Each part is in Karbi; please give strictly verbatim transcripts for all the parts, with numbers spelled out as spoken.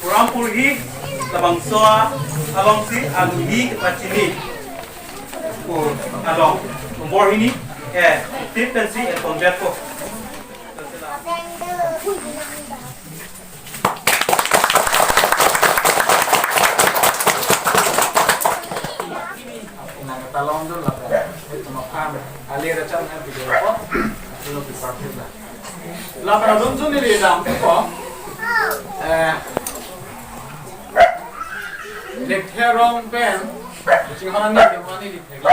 Program purhi labangso alongsi aluhi kepachini pu along nombor hini, eh, tip pensi, eh, konjet ko. Nang talong dun lapen itum aphan ali racham na video ko, alo pi party la. Lapen adun chun neli dam ko. Eh, Lekthe Rong pen, Chinghon ani ke mani Lekthe.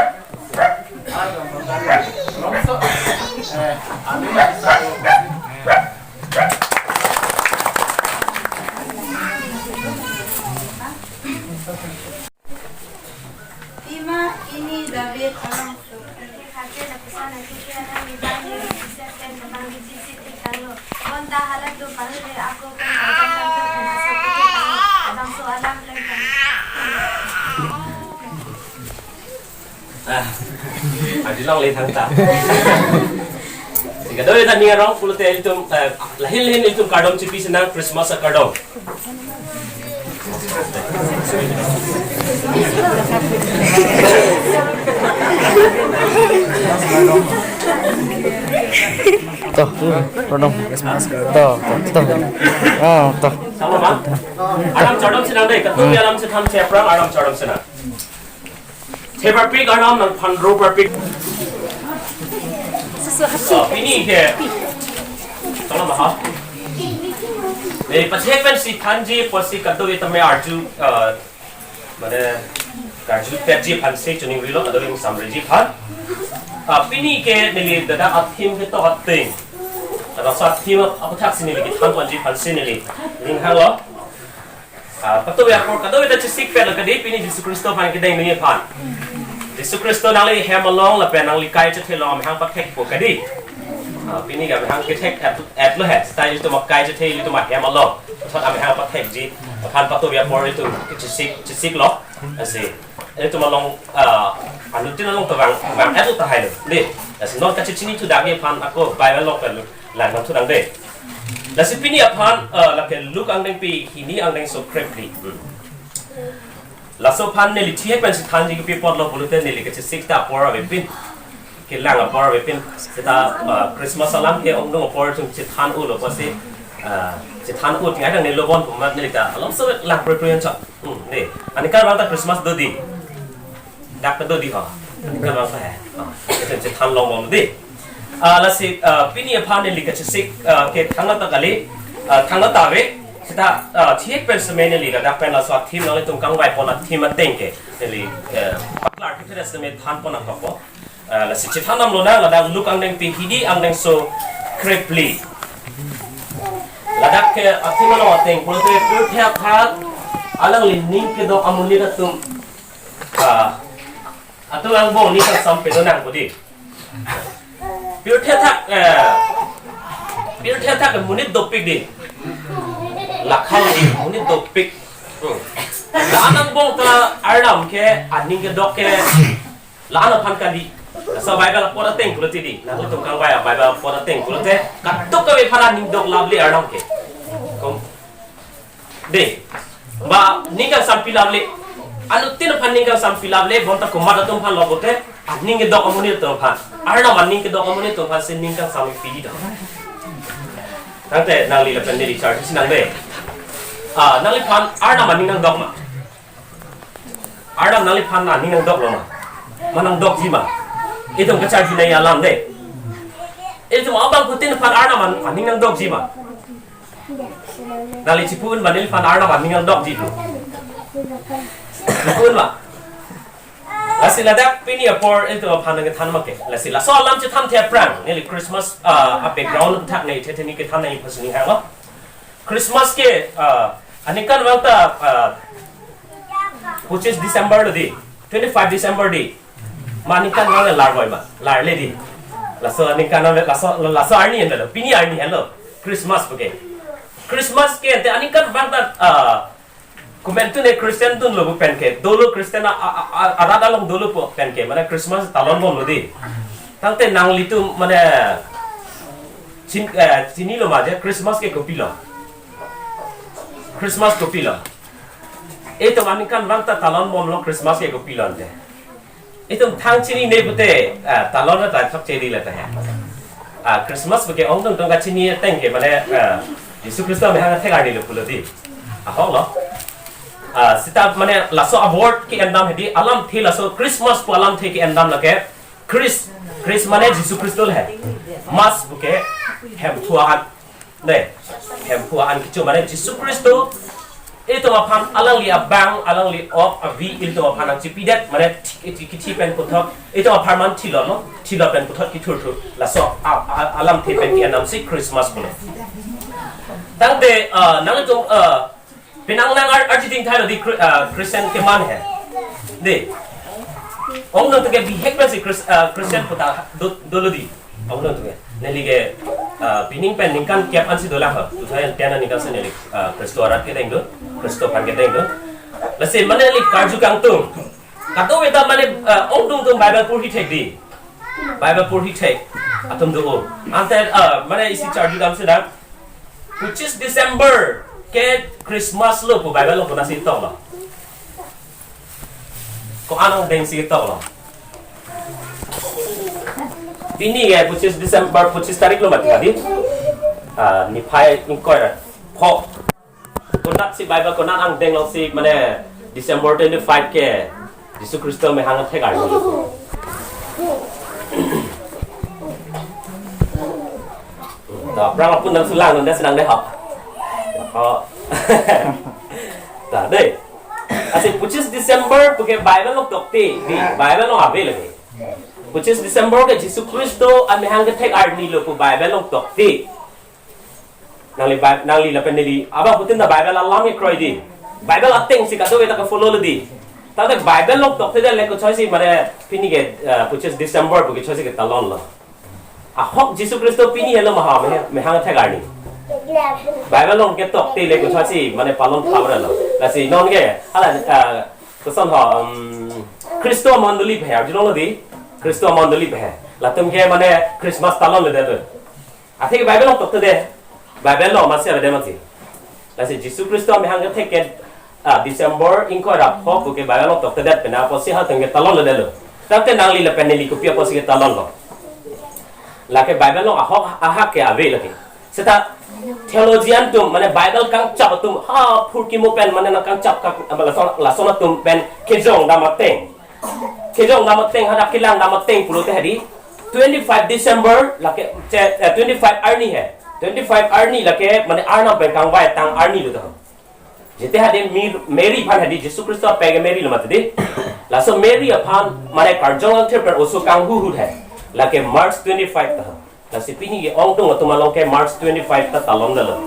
Adon ko tadi. Rongso. Eh, ami na sa. Pima pini David arong so. Khate lapuson akhei alam ni bang ni Joseph pen kemang di jisi tik tanglo. Bonta halatum pahule ako pen kajang kangkut pen asap pake tanglo. Abangso alam pen tanglo. Ah, adi long le thangta. Si kadoi tani arong pulote ilitum, eh, lahin lahin ilitum kardom chipi sinang, Christmas akardom. Toh, pardon. Toh, toh, toh. Ah, toh. Sama, Bang? Arnam chardom sinang dei, katu alam si tham si aphrang arnam chardom sinang. Theparpik arnam nangphan ro parpik. Ah, pini ke. Tolong bah. Eh, pachek pensi thanji, pusi kadokave tame arju, ah, mane, karju petji aphansi chuning rilo, kadokave samriji aphan. Ah, pini ke neli dada a-theme ke to ateng. Dada sa theme aphuthak si neli kethan ponji aphansi neli ning hanglo. Ah, patu ya por kadokave ta chesik pet lo kadi, pini Jisu Khristo aphan kedeng nangji aphan. Jisu Khristo nangli hem along lapen nangli kai chethe along amahang pathekpo kadi. Ah, pini ke amahang kethek et, et lo he. Seta ilitum akai chethe, ilitum ahem along. Thot amahang pathekji aphan patu ya por ilitum chesik, chesik lo. Lasi ilitum along, ah, anuttin along tobang, bang et lo tahai lo. Dei. Lasi non kachechini thu dagi aphan ako Bible along pen lang nangthu nang dei. Lasi pini aphan, eh, lake Luke angdengpi hini angdengso krephli. Hmm. Laso aphan neli thihek pensi thanji kepi apotlo pulote neli kachesik ta apor avepin. Kelang apor avepin. Seta, eh, Christmas alam ke ongdung apor atum chethan-ulo pusi, eh, chethan-u tingai dang neli lobon pumat neli ta alomso lang pre pre chot. Hmm, dei. Aningkan vang ta Christmas do dei. Dak kedo dei ho. Aningkan vang ta he. Ah, itum chethan longbom dei. Ah, lasi, ah, pini aphan neli kachesik, ah, ke thangta kali, ah, thangta ave. Seta, ah, thihek pen semen neli ladak pen laso a-theme nanglitum kangvai pon a-theme ateng ke neli, eh, paklar ke pheres semen than pon nangkokpo. Ah, lasi chethan damlo nang ladak Luke angdengpi hini angdengso krephli. Ladak ke a-theme along ateng pulote pirthe athak alangli ning kedok amonit atum, ah, atum angbong ning kangsam pado nang pu dei. Pirthe athak, eh, pirthe athak monit dopik dei. Lakhang dei monit dopik. Hmm. La-an angbong ta arnam ke aning kedok ke la-an aphan kali. Laso Bible apor ateng pulote dei. Nanglitum kangvai a-Bible apor ateng pulote kadokave aphan aning dok lap le arnam ke. Kom. Dei. Ba ning kangsam pi lap le. Anuttin aphan ning kangsam pi lap le, bonta komat atum aphan lo pulote, aning kedok amonit atum aphan. Arnam aning kedok amonit atum aphansi ning kangsam pi dei. Tangte nangli lapen neli charge si nang dei. Ah, nangliphan arnam aning nangdok ma? Arnam nangliphan aning nangdok lo ma? Ma nangdokji ma? Itum kacharjunei alam dei. Itum abangphutin aphan arnam an-, aning nangdokji ma? Nangli chipu-un ma neliphan arnam aning nangdokji pu? Chipu-un ma? Lasi ladak pini apor itum aphan nangkethan ma ke. Lasi laso alam chethan the aphrang neli Christmas, ah, a-background athak neli thethe ni kethan nangji aphansi ning hanglo. Christmas ke, ah, aningkan vang ta, ah, pochis December lo dei, twenty-five December dei. Ma aningkan vang lar boi ma, lar le dei. Laso aningkan vang laso, laso arni henlo, pini arni henlo. Christmas puke. Christmas ke ante aningkan vang ta, ah, Komantu ne Christian dunlo pu pen ke, dolo Christian a, a, a, a, arat along dolo pu pen ke, mane Christmas talon bomlo dei. Tangte nanglitum mane chin, eh, chinilo ma je Christmas ke kopilo. Christmas kopilo. Itum aningkanvang ta talon bomlo Christmas ke kopilo ante. Itum thang chinine pute, ah, talon ta chokche dei la tahai. Ah, Christmas puke ongdung atum kachini ateng ke mane, ah, Jisu Khristo amahang athek arnilo pulo dei. Ahoklo. Ah, seta mane laso a-word ke-endam hedi alamthe, laso Christmas pu alamthe ke-endam lake Chris, Chris mane Jisu Khristo le. Mas puke Hemphu an. Dei, Hemphu an kecho mane Jisu Khristo itum aphan alangli abang, alangli ok avi itum aphan nangchipidet, mane thi-, thi-, kithi pen puthot, itum apharman thilo, no? Thilo pen puthot kithurthur. Laso a, a, alamthe pen ke-endamsi Christmas pulo. Tangte, ah, nangtum, ah, penang nang ar-, arjiding thailo dei Chri-, ah, Christian keman he. Dei. Ongdung atum ke bihek pensi Chris-, ah, Christian pu ta do, dolo dei. Ongdung atum ke. Neli ke, ah, pining pen ningkan kep ansi dolang ho. Two thousand ten aningkan si neli, ah, Khristo arat kedeng do. Khristo aphan kedeng do. Lasi mane neli karju kangtung. Kadokave ta mane, ah, ongdung atum Bible porhi thek dei. Bible porhi thek atum do. Ante, ah, mane isi charju damsi dam. Pochis December ke Christmas lo pu Bible along konatsi toklo? Ko-an angdengsi toklo? Pini ke pochis December, pochis tarik lo mati tadi. Ah, niphai ingkoi ra pho. Konatsi Bible konat angdeng alongsi mane December twenty-five ke Jisu Khristo amahang athek arni. Ta, aphrang apun nangsulang nunda senang dei ho. Oh. Ta dei. Lasi pochis December puke Bible along tokte, dei, Bible along ave lake. Pochis December ke Jisu Khristo amahang kethek arni lo pu Bible along tokte. Nangli Bi-, nangli lapen neli abang putin ta Bible alam kekroi dei. Bible atengsi kadokave ta ke-follow lo dei. Tangte Bible along toktedet le kochoisi mane pini ke, eh, pochis December pu kechoisi ketalon lo. Ahok Jisu Khristo pini helo ma ha, me, amahang thek arni. Bible along ketokte le kochoisi mane palon thabre lo. Lasi non ke, hala, eh, koson ho, um, Khristo amondoli pen he, arjulong lo dei. Khristo amondoli pen he. Latum ke mane Christmas talonledet lo. Athe Bible along toktedet, Bible along masi avedet mati. Lasi Jisu Khristo amahang kethek ke, ah, December ingkoi ra pho puke Bible along toktedet pen apotsi halatum ke talonledet lo. Tangte nangli lapen neli kopi apotsi ketalon lo? Lake Bible along ahok ahak ke ave lake. Seta theologian atum, mane Bible kangchap atum, ha phurkimo pen mane nangkangchap kak, lason, lason atum pen kejong dam ateng. Kejong dam ateng, hadak kelang dam ateng pulote hedi twenty-five December lake, che, eh, twenty-five arni he. Twenty-five arni lake mane Arnam pen kangvai tang arni lo ta. Jete hedi Mi-, Mary aphan hedi Jisu Khristo apei ke Mary lo mati dei. Laso Mary aphan mane Karjong Langthir pen oso kanghu ahut he. Lake March twenty-five ta. Lasi pini ke ongdung atum along ke March twenty-five ta talondet lo.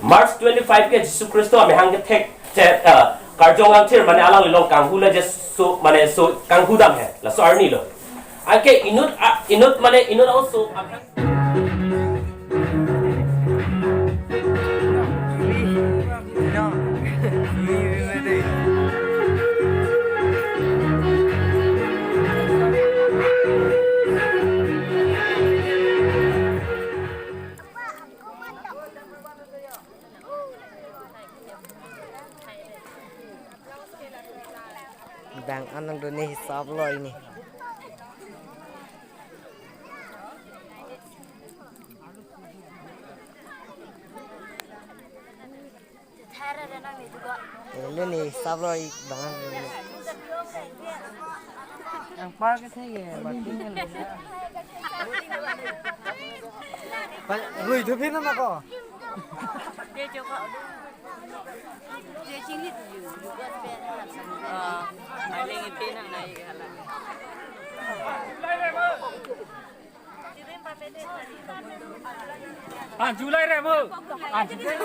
March twenty-five ke Jisu Khristo amahang kethek, che, ah, Karjong Langthir mane alangli along kanghu le je so, mane so kanghu dam he. Laso arni lo. Anke inut, ah, inut mane inut oso. Bang anang doni hisap lo ini. Ini nih, hisap lo ik bangan doni. Yang park itu ya, parkingnya lo. Rui itu pina nako. Ah, July re mo. Ah, July.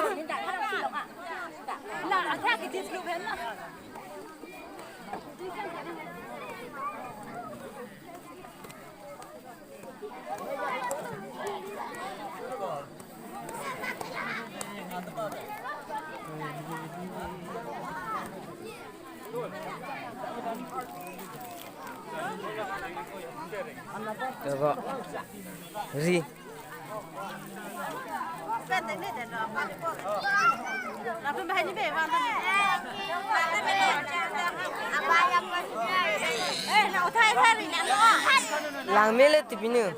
Coba. Ri. Langmelo tipinu.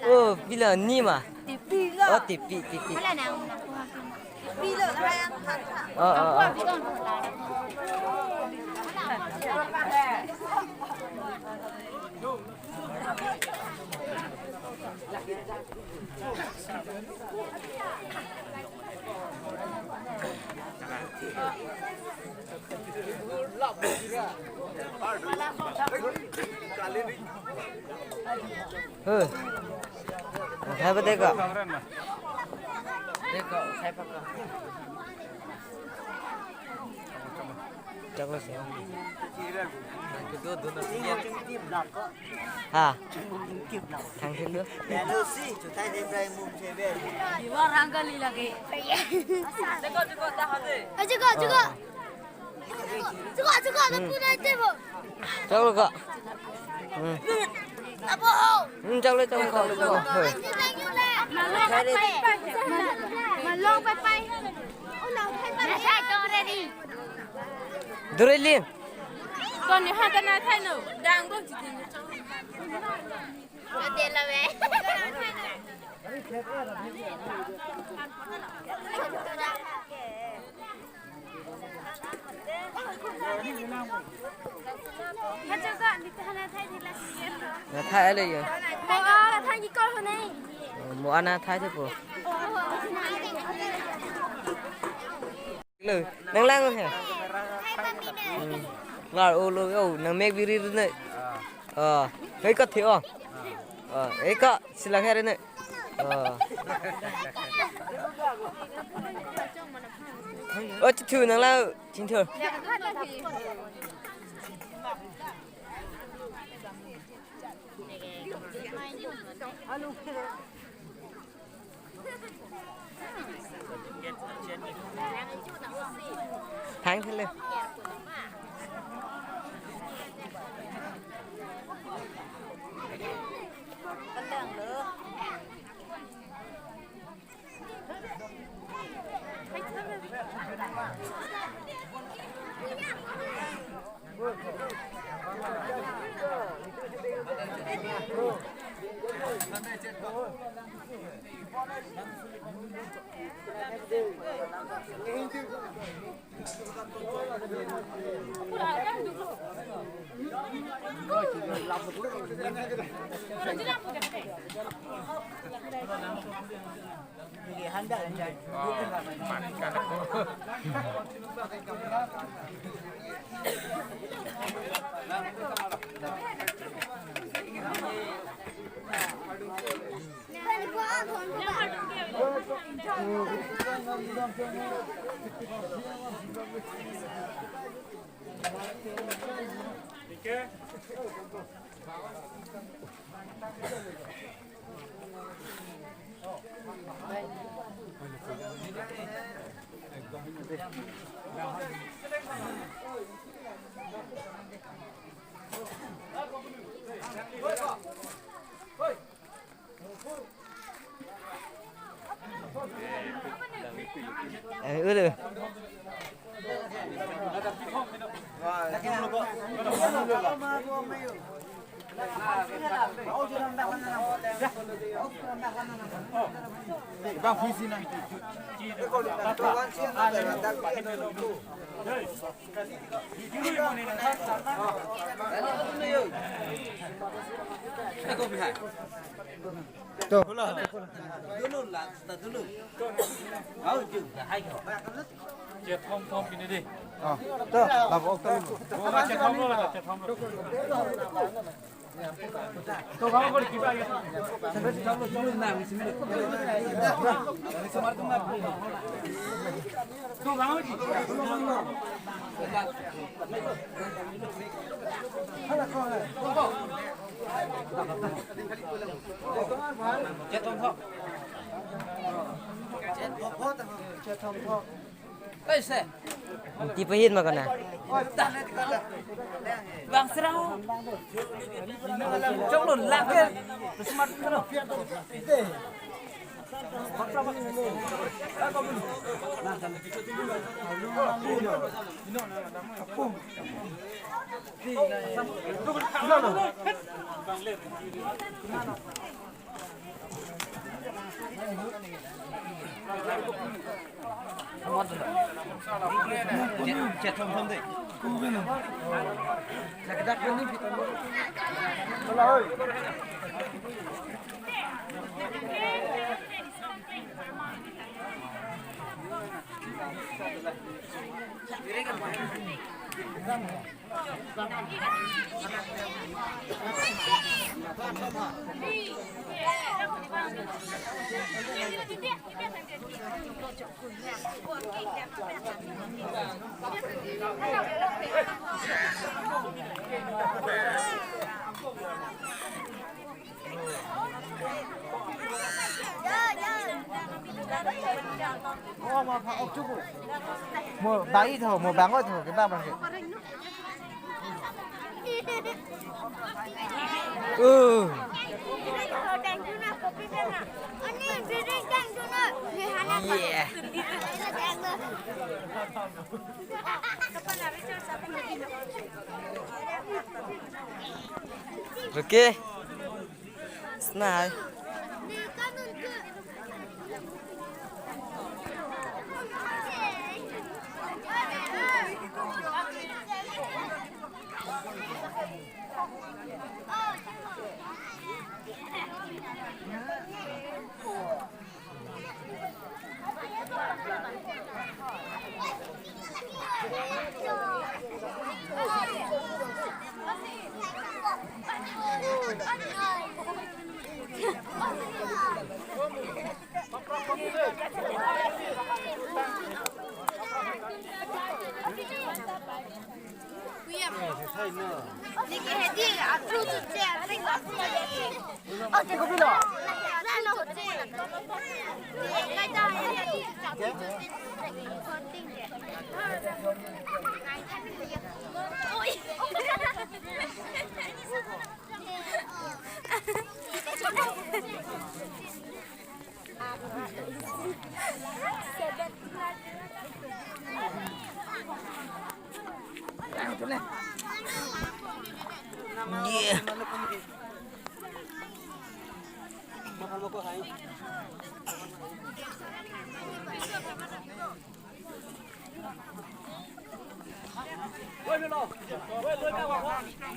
Oh, pilo ni ma. Oh, tipi, tipi. Oh, oh, oh. Hei. Khai pa deko. Deko, khai pa ko. Chaklo se. Ha. Thang thil do. Diwar hang kali lagi. Ajuko, ajuko. Ajuko, ajuko, ajuko, ajuko. Chaklo ko. Hmm. Abo. Hmm, chaklo, chaklo, chaklo, chaklo. Hei. Malong pai pai. Malong pai pai. Malong pai pai. Dore lim. Toni hata na thai no. Dang bong chitin. Ade la ve. Na thai ale yo. Mo ana thai the po. Lo, nang lang he. Hmm. Ngar o lo, o, nang mek biri ne. Ah, hei ka the o. Ah, hei ka silang he ne. Ah. O, chithu nang lang, chithu. Thank you. Eh, udah. To. Chethom thom pini dei. Ah, to, babo, to. Chethom lo, chethom lo. Ti pahit ma kona. Bang serang. Chok lo lake. Mo bang-i tho, mo bang-o tho, kebang bang ke. Uh. Yeah. Okay. Snai.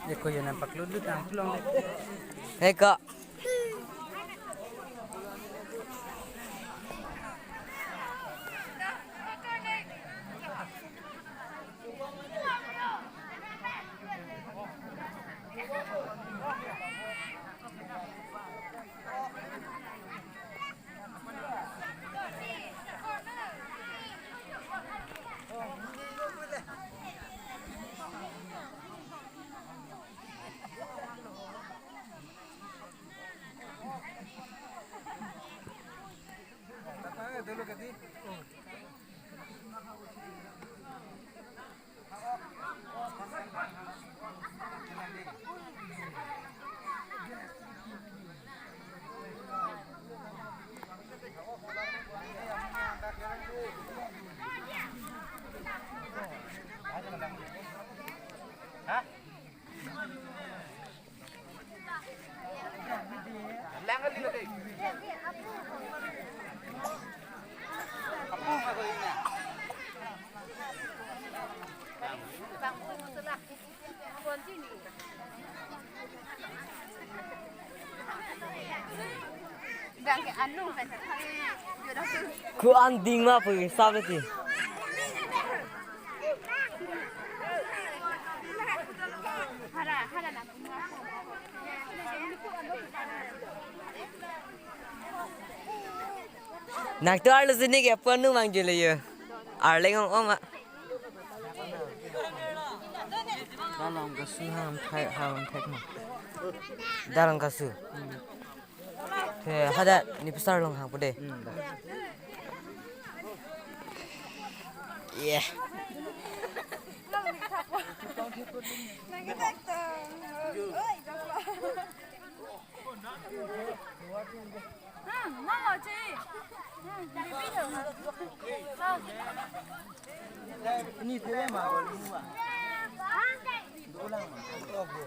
Eko yo nampak lulu tang pulang deh. Eko. Ko-an ding ma pu sa beti. Nangtum arlo sini ke ponu mang jule yo. Arleng ong ong ma. Dalang kasu ham thai ham thek ma. Dalang kasu. Te hadak ne pasar along hang pu dei. Hmm, dah. Yeah.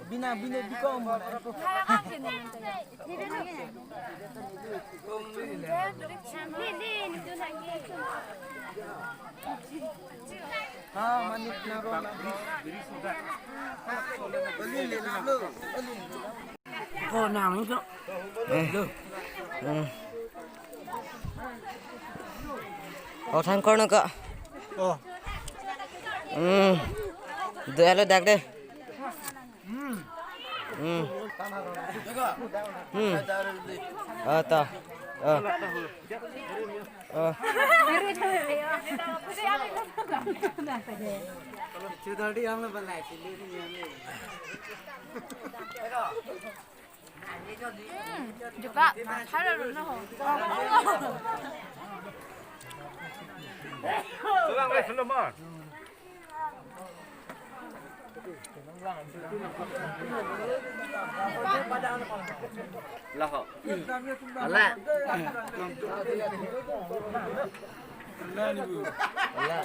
Bina, bina, biko mo na. Ha, manik na ro na. Oli le na lo. Oli. Ko nang itu. Eh. Hmm. O than kor na ka. Oh. Hmm. Dua lo dak de. Hmm. Hmm. Hmm. Ah, ta. Ah. Ah. Chudari ang na banai sili ni ang. Hmm, juga, masalah dulu. Laho. Ala. Ala.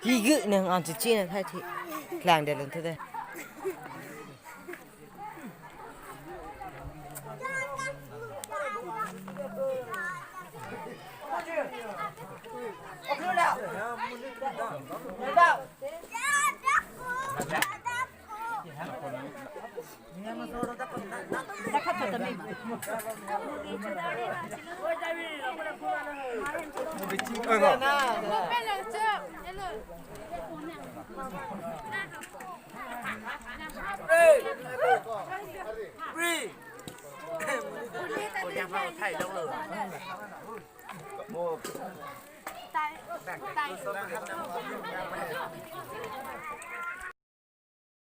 Higi nang an chichi na thai thi. Klang de lun thu de.